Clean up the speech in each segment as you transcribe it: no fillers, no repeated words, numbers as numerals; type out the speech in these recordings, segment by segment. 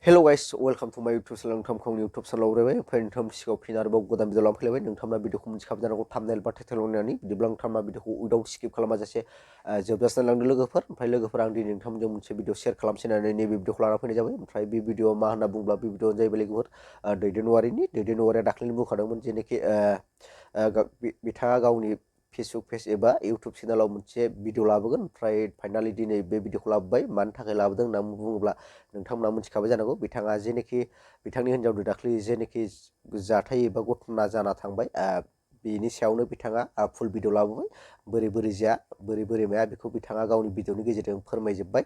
Hello guys, welcome to my YouTube channel. नोंथांखौ YouTube channel आवरायबाय ओमफ्राय नोंथांनि सिगाङाव फिन आरोबाव गोदान भिडिअ लानानै फैलायबाय नोंथांना भिडिअखौ मोनथिखाबाय जानांगौ थाम्बनेल बा टाइटेल होननानै बिदिब्ला नोंथांना भिडिअखौ उइदाउट स्किप खालामाजासे जोबजासिम नायलांदो लोगोफोर ओमफ्राय लोगोफोर आं दिनै नोंथांमोनजों मोनसे भिडिअ शेयार खालामसै होननानै नैबे भिडिअखौ लाना फैनाय जाबाय ओमफ्राय बे भिडिअ मा होनना बुङोब्ला बे भिडिअआनो जाहैबाय लोगोफोर दैदेनवारिया दाख्लैनो बुंखादोंमोन जेनोखि बिथाङा गावनि फेसबुक पेज एबा इउटुब चेनेलाव मोनसे भिडिअ लाबोगोन ओमफ्राय फाइनालि दिनै बे भिडिअखौ लाबोबाय मानि थाखाय लाबोदों होनना बुङोब्ला नोंथांमोना मिथिखाबाय जानांगौ बिथाङा जेनोखि बिथांनि हिन्जावजों दाख्लै जेनोखि जाथाय एबा घटना जाना थांबाय बेनि सायावनो बिथाङा फुल भिडिअ लाबोबाय बोरै माया बेखौ बिथाङा गावनि भिडिअनि गेजेरजों फोरमायजोब्बाय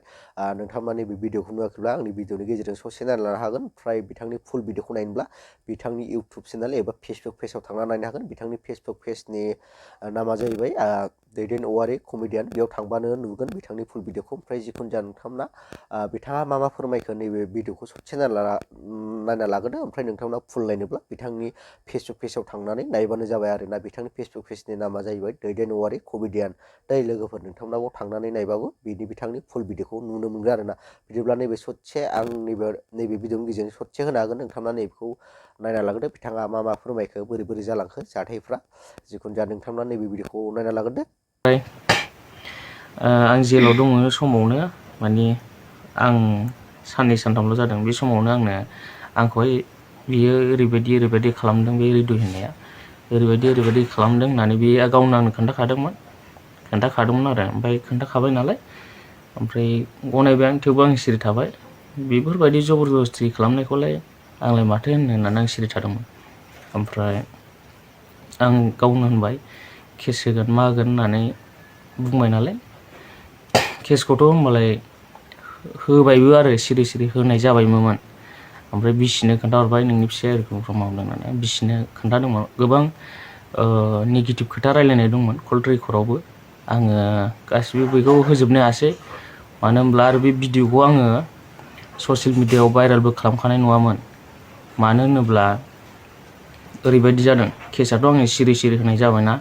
नोंथांमोना नैबे भिडिअखौ नुवाखैब्ला आंनि भिडिअनि गेजेरजों ससे नायना लानो हागोन ओमफ्राय बिथांनि फुल भिडिअखौ नायनोब्ला बिथांनि इउटुब चेनेल एबा फेसबुक पेजाव थांना नायनो हागोन बिथांनि फेसबुक पेजनि नामा जाहैबाय दैदेन औवारि कमेडियान बेयाव थांबानो नुगोन बिथांनि फुल भिडिअखौ ओमफ्राय जिखुनु जाया नोंथांमोना बिथाङा मा फोरमायखो नैबे भिडिअखौ ससे नायना लाग्रोदो ओमफ्राय नोंथांमोना फुल नायनोब्ला बिथांनि फेसबुक पेजाव थांनानै नायबानो जाबाय आरोना बिथांनि फेसबुक पेजनि नामा जाहैबाय दैदेन औवारि कमेडियान दै लोगोफोर नोंथांमोनाबो थांनानै नायबाबो बिथांनि फुल भिडिअखौ नुनो मोनगोन आरोना बिदिब्ला नैबे ससे आं नैबे भिडिअनि गेजेरजों ससे होनो हागोन नोंथांमोना नैबेखौ नायना लाग्रोदो बिथाङा मा फोरमायखो बोरै जालांखो जाथायफ्रा जिखुनु जाया नोंथांमोना नैबे भिडिअखौ नायना लाग्रोदो आं जेलाव दङ समावनो माने आं साननै सानथामल' जादों बे समावनो आंखौहाय बियो ओरैबायदि खालामदों बे रेडिअ होननाया ओरैबायदि खालामदों होननानै बे गावनो आंनो खोन्थाखादोंमोन आरो ओमफ्राय खोन्थाखाबाय नालाय ओमफ्राय गनायबाय आं थेवबो आं सिरि थाबाय बेफोरबायदि जबरदस्ति खालामनायखौलाय आंलाय माथो होननानै आं सिरि थादोंमोन ओमफ्राय आं गावनो होनबाय केस होगोन मा होगोन होननानै बुंबाय नालाय केसखौथ' होमबालाय होबायबो आरो सिरि होनाय जाबायमोन ओमफ्राय बिसिनो खोन्थाहरबाय नोंनि फिसाया एरखम मावदों होननानै बिसिनो खोन्थादोंमोन गोबां नेगेटिभ खोथा रायलायनाय दंमोन कल रेकर्डआवबो आङो गासिबो बेखौ होजोबनो हायासै मानो होनब्ला आरो बे भिडिअखौ आङो ससियेल मिडियायाव भाइरेलबो खालामखानाय नङामोन मानो होनोब्ला ओरैबायदि जादों केसआथ' आङो सिरि होनाय जाबायना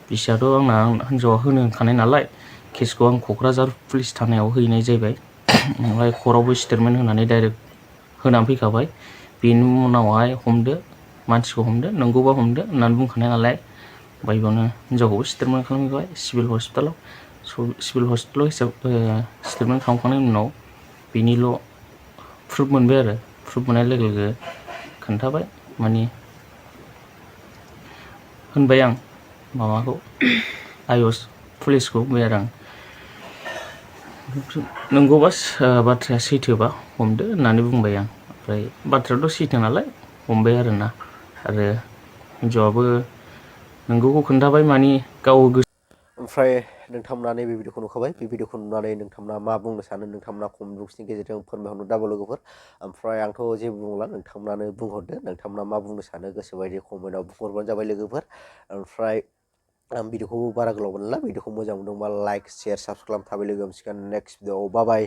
बिसियाथ' आंना हिन्जावा होनो होनखानाय नालाय केसखौ आं क'क्राझार पुलिस थानायाव हैनाय जाहैबाय ओमफ्राय कर्टआवबो स्टेटमेन्ट होनानै डाइरेक्ट होनानै फैखाबाय बेनि उनावहाय मानसिखौ हमदो नंगौबा हमदो होननानै बुंखानाय नालाय ओमफ्राय बेयावनो हिन्जावखौबो स्टेटमेन्ट खालामहैबाय सिभिल हस्पिटालाव स्टेटमेन्ट खालामखांनायनि उनाव बेनिल' प्रुफ मोनबाय आरो प्रुफ मोननाय लोगो खोन्थाबाय माने होनबाय आं माबाखौ आयस पुलिसखौ बुंबाय आरो आं नंगौबा बाथ्राया सैथोबा हमदो होननानै बुंबाय आं ओमफ्राय बाथ्रायाथ' सैथो नालाय हमबाय आरोना आरो हिन्जावाबो नंगौखौ खोन्थाबाय माने गाव ओमफ्राय नोंथांमोना नैबे भिडिअखौ नुखाबाय बे भिडिअखौ नुनानै नोंथांमोना मा बुंनो सानो नोंथांमोना कमेन्ट बक्सनि गेजेरजों फोरमायहरनो दाबाव लोगोफोर ओमफ्राय आंथ' जेबो बुंला नोंथांमोनानो बुंहरदो नोंथांमोना मा बुंनो सानो गोसोबायदि कमेन्टआव बुंहरबानो जाबाय लोगोफोर ओमफ्राय आं भिडिअखौ बारा गोलाव मोनला भिडिअखौ मोजां मोनदोंबा लाइक शेयार साबसक्राइब खालाम थाबाय लोगो मोनसिगोन नेक्स्ट भिडिअ बाय